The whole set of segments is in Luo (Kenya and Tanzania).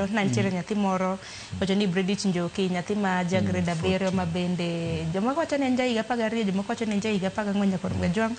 Wacho na nitiere nyathi moro wacho ni Bridget Njoki, nyathi ma ja grade 7 ma bende jomoko wacho ni en ja higa 12, jomoko wacho ni en ja higa 14 nyakwar Kajwang'.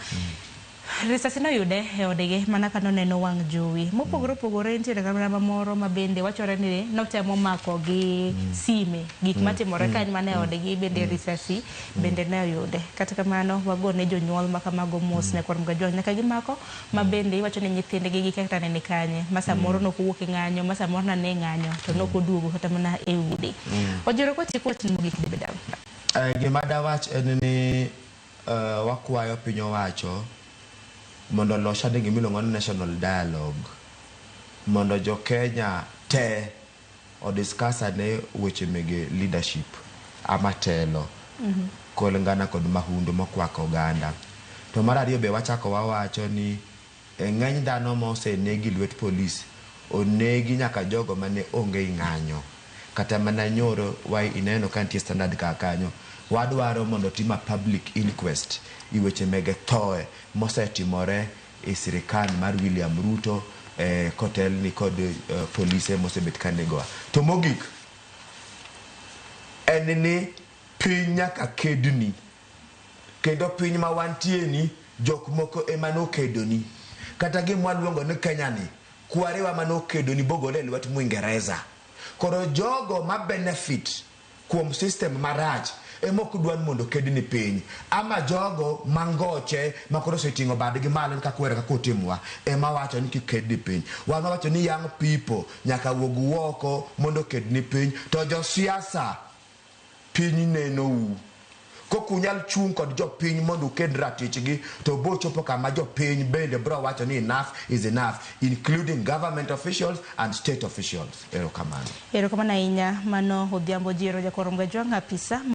Risasi noyude e odgi mana ka noneno wang' jowi. Mopogore opogore nitiere kata moro ma bende wachore ni notemo mako gi sime gik matimore ka en mana e odgi bende risasi bende ne oyude. Kata kamano wagone jonyuol ma kamago mos nyakwar Kajwang' nyaka gimako ma bende iwacho ni nyithindgi gikia kata ne ni kanye ma samoro nokowuok e ng'anyo ma samoro nane e ng'anyo to nokoduogo kata mana e udi. Ojiro kotieko wachni mogik David. Gima dawach en ni wakwayo piny owacho mondo olos ane gimiluongo ni national dialogue mondo jo Kenya te odiscuss ane weche mege leadership ama telo kulingana kod mahundu mokwako oganda. To mar ariyo be wachako wawacho ni e ng'eny dhano mosenegi lwet polis onegi nyaka jogo mane onge i ng'anyo kata mana nyoro wa ineno ka nitie standard ka kanyo wadwaro mondo tim a public inquest i weche mege thoe mosetimore e sirikal mar William Ruto kotelni kod polise mosebet ka negowa. To mogik en ni piny nyaka kedni kendo piny ma wantie ni jok moko ema nokedoni kata gima waluongo ni Kenya ni kwarewa manokedoni bogole e lwet Mwingereza. Koro jogo ma benefit kuom system marach ema ok dwa ni mondo oked ni piny ama jogo mangoche makoro oseting'o badgi malo kaka were kaka otimwa ema wacho ni kik ked ni piny. Wan wawacho ni young people nyaka wuog oko mondo oked ni piny to josiasa piny nenou. Kok unyal chung' kod jopiny mondo uked ratichgi to bo chopo kama jopiny bende bro wacho ni enough is enough including government officials and state officials. Erokamano. Erokamano ahinya mano Odhiambo Ojiero jakwar Kajwang' apisa.